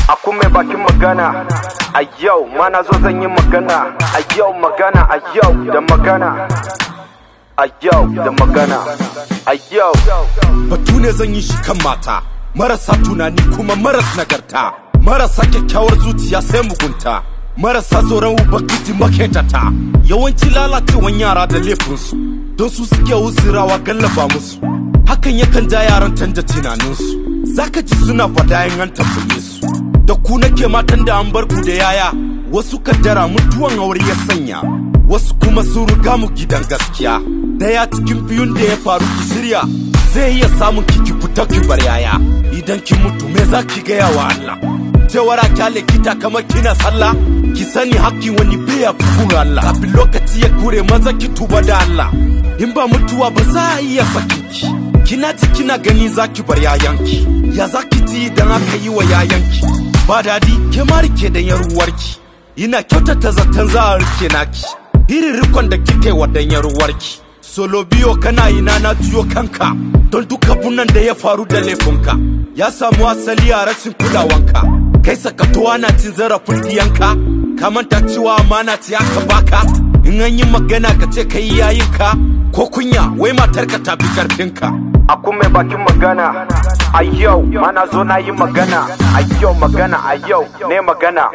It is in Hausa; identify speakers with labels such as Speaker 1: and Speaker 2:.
Speaker 1: Aku mai bakin magana. A yau mana zo zan yi magana. A yau magana, a yau da magana. A yau da magana. A yau.
Speaker 2: Batu ne zan yi shi kan mata, marasa tunani kuma maras nagarta, marasa kyakkyawar zuciya sai mugunta, marasa tsoron ubangiji maketata. Yawanci lalacewan yara da laifinsu, don su suke wusirawa gallaba musu. Hakan yakan ja yaran canja tunaninsu. Zaka ji suna faɗa in an tambaye su. Da ku nake matan da an bar ku da yaya, wasu kaddara mutuwan aure ya sanya, wasu kuma sun riga mu gidan gaskiya. Daya cikin biyun da ya faru ki shirya, zai iya samun ki fita ki bar yaya. Idan ki mutu me za ki gaya wa Allah? Cewar a kyale kita kamar kina sallah, ki sani hakkin wani bai fi Allah. Kafin lokaci ya kure maza ki tuba da Allah. In ba mutuwa ba za a iya sakin ki. Kina ji kina gani za ki bar yayanki. Ya za ki ji idan aka yi wa yayanki? Ba dadi ke ma rike da yar uwarki. Ina kyautata zaton za a rike naki. Irin rikon da kike wa dan yar uwarki. Solo biyo kana ina na juyo kanka. Don duk abunan da ya faru da laifinka. Ya samu asali a rashin kulawanka. Kai sakatuwa na cin zarafin diyanka. Ka manta cewa amana ce aka baka. In an yi magana ka ce kai yayinka. Ko kunya wai matarka ta fi karfinka.
Speaker 1: Aku mai bakin magana. A yau mana zo na yi magana. A yau magana, a yau ne magana.